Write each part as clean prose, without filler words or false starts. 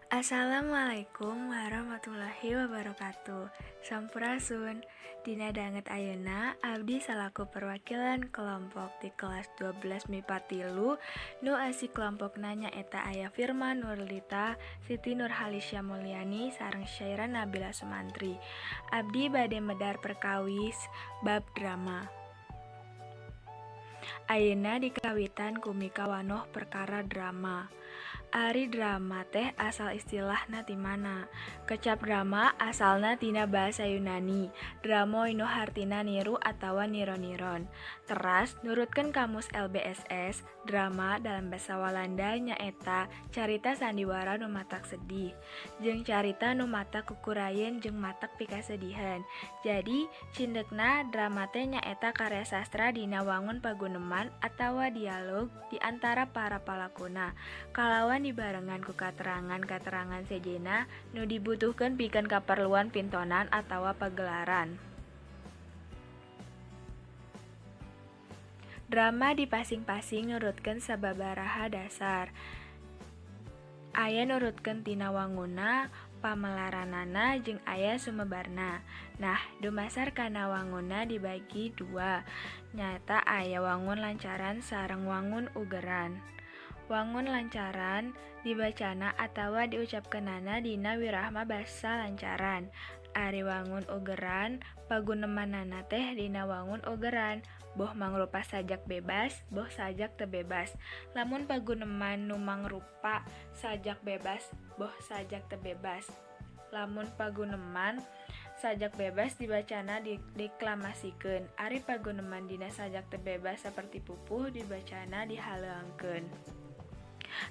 Assalamualaikum warahmatullahi wabarakatuh. Sampurasun. Dina danget ayeuna abdi salaku perwakilan kelompok di kelas 12 MIPA 3 nu asih kelompokna nyaeta aya Firman Nurlita, Siti Nurhalisya Mulyani sareng Syaira Nabila Sumantri. Abdi bade medar perkawis bab drama. Ayeuna dikawitan ku mikawanoh perkara drama. Ari drama teh asal istilahna ti mana? Kecap drama asalna tina basa Yunani, dramoi nu hartina niru atawa niron-niron. Teras nurutkeun kamus LBSS, drama dalam basa Walanda nyaeta carita sandiwara nu matak sedih, jeung carita nu matak kukurayeun jeung matak pikasedihan. Jadi, cindekna drama teh nyaeta karya sastra dina wangun paguneman atawa dialog di antara para palakuna, kalawan dibarengan ku katerangan-katerangan sejenna nu dibutuhkeun pikeun kaperluan pintonan atawa pagelaran. Drama dipasing-pasing nurutkeun sababaraha dasar. Aya nurutkeun tina wangunna, pamelaranana jeung aya sumebarna. Nah, dumasar kana wangunna dibagi dua, nyaeta aya wangun lancaran sareng wangun ugeran. Wangun lancaran dibacana atawa diucapkeunana dina wirahma basa lancaran. Ari wangun ugeran pagunemanana teh dina wangun ugeran, boh mangrupa sajak bebas, boh sajak teu bebas. Lamun paguneman nu mangrupa sajak bebas, boh sajak teu bebas. Lamun paguneman sajak bebas dibacana dideklamasikeun, ari paguneman dina sajak teu bebas saperti pupuh dibacana dihaleuangkeun.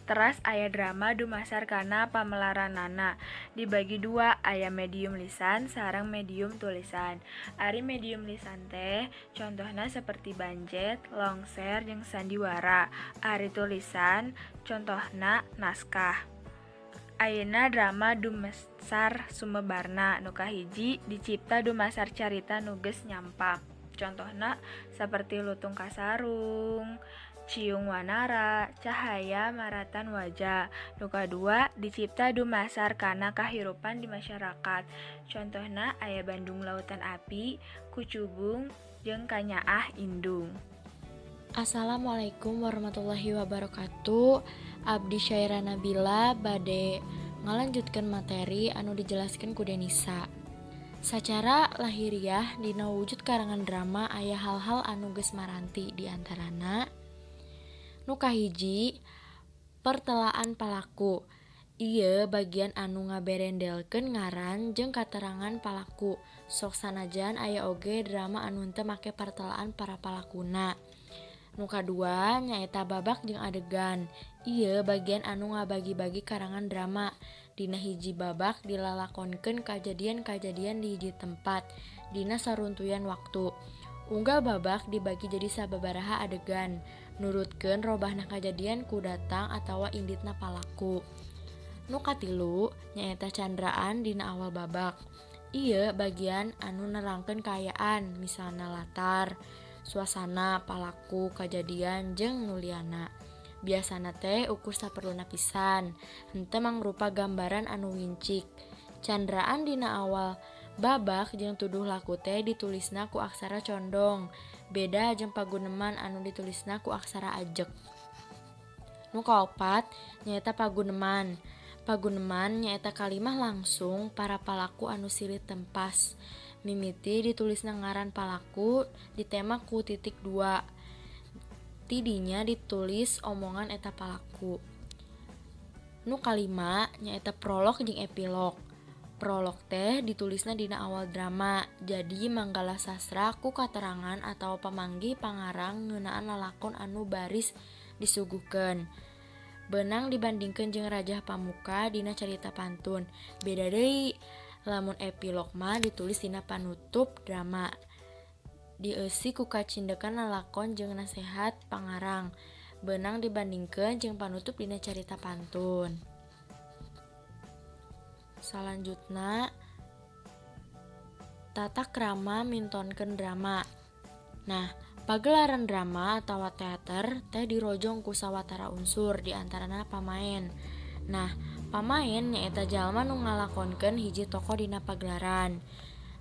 Teras aya drama dumasar kana pamelaranana, dibagi dua, aya medium lisan sareng medium tulisan. Ari medium lisan teh contohna saperti banjet, longser jeung sandiwara. Ari tulisan contohna naskah. Ayeuna drama dumasar sumebarna, nu kahiji dicipta dumasar carita nu geus nyampak. Contohna saperti Lutung Kasarung, Ciung Wanara, Cahaya Maratan Waja. Nu kadua dicipta dumasar kana kahirupan di masyarakat. Contohna aya Bandung Lautan Api, Kucubung jeung Kanyaah Indung. Assalamualaikum warahmatullahi wabarakatuh. Abdi Syaira Nabila bade ngalanjutkeun materi anu dijelaskeun ku Denisa. Sacara lahiriah dina wujud karangan drama aya hal-hal anu geus maranti, diantarana nu kahiji, pertelaan palaku. Ieu bagian anu ngaberendelkeun ngaran jeung katerangan palaku, sok sanajan aya oge drama anu henteu make pertelaan para palakuna. Nu kadua nyaeta babak jeung adegan. Ieu bagian anu ngabagi-bagi karangan drama. Dina hiji babak dilalakonkeun kajadian-kajadian di hiji tempat dina saruntuyan waktu. Unggal babak dibagi jadi sababaraha adegan, nurutkeun robahna kajadian ku datang atawa inditna palaku. Nu katilu nyaeta candraan dina awal babak. Ieu bagian anu nerangkeun kaayaan, misalna latar, suasana, palaku, kajadian jeung nu lianna. Biasana teh ukur saperluna pisan, henteu mangrupa gambaran anu wincik. Candraan dina awal babak jeung tuduh laku teh ditulisna ku aksara condong, beda jeung paguneman anu ditulisna ku aksara ajeg. Nu kaopat nyaeta paguneman. Paguneman nyaeta kalimah langsung para palaku anu silih tempas. Mimiti ditulisna ngaran palaku ditema ku titik dua. Tidinya ditulis omongan eta palaku. Nu kalima nyaeta prolog jeung epilog. Prolog teh ditulisna dina awal drama, jadi manggala sastra ku katerangan atawa pamanggih pangarang ngeunaan lalakon anu baris disuguhkeun. Beunang dibandingkeun jeung rajah pamuka dina carita pantun. Beda deui, lamun epilog mah ditulis dina panutup drama. Dieusi ku kacindekan lalakon jeung nasehat pangarang. Beunang dibandingkeun jeung panutup dina carita pantun. Salanjutna, tata krama mintonkeun drama. Nah, pagelaran drama atawa teater teh dirojong ku sawatara unsur, diantarana pamaen. Nah, Pamain nyaeta jalma nu ngalakonkeun hiji tokoh dina pagelaran.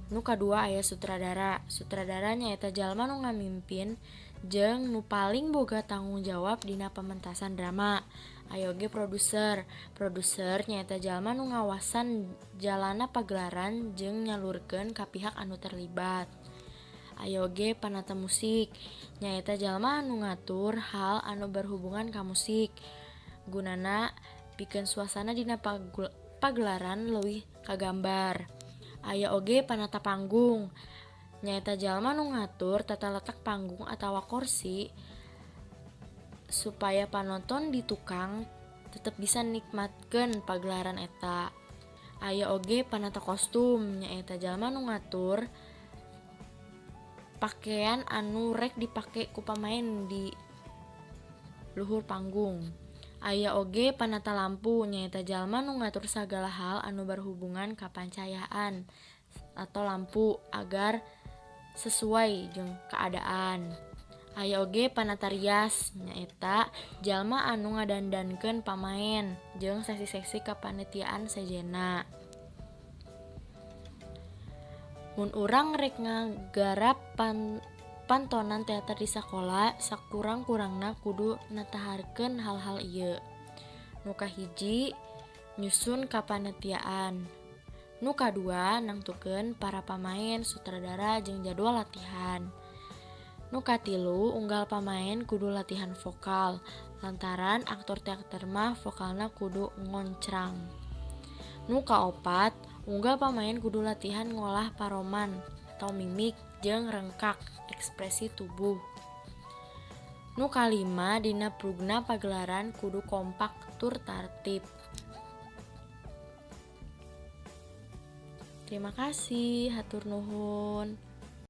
Nu kadua aya sutradara. Sutradara nyaeta jalma nu ngamimpin jeung nu paling boga tanggung jawab dina pamentasan drama. Aya oge produser. Produser nyaeta jalma nu ngawasan jalana pagelaran jeung nyalurkeun ka pihak anu terlibat. Aya oge panata musik, nyaeta jalma anu ngatur hal anu berhubungan ka musik. Gunana pikeun suasana dina pagelaran leuwih kagambar. Aya oge panata panggung, nyaeta jalma nu ngatur tata letak panggung atawa kursi supaya panonton di tukang tetep bisa nikmatkeun pagelaran eta. Aya oge panata kostum, nyaeta jalma nu ngatur pakaian anu rek dipake ku pamain di luhur panggung. Aya oge panata lampu, nyaeta jalma nu ngatur sagala hal anu berhubungan ka pancahayaan atau lampu agar sesuai jeung keadaan. Aya oge panata rias, nyaeta jalma anu ngadandankeun pamain jeung seksi-seksi kapanitiaan sejenna. Mun urang rek ngagarap pantonan teater di sakola, sakurang-kurangna kudu nataharkeun hal-hal ieu. Nu kahiji, nyusun kapanitiaan. Nu kadua, nangtukeun para pamain, sutradara jeung jadwal latihan. Nu katilu, unggal pamain kudu latihan vokal, lantaran aktor teater mah vokalna kudu ngoncrang. Nu kaopat, unggal pamain kudu latihan ngolah paroman atau mimik jeung rengkak ekspresi tubuh. Nu kalima, dina prugna pagelaran kudu kompak tur tartib. Terima kasih, hatur nuhun.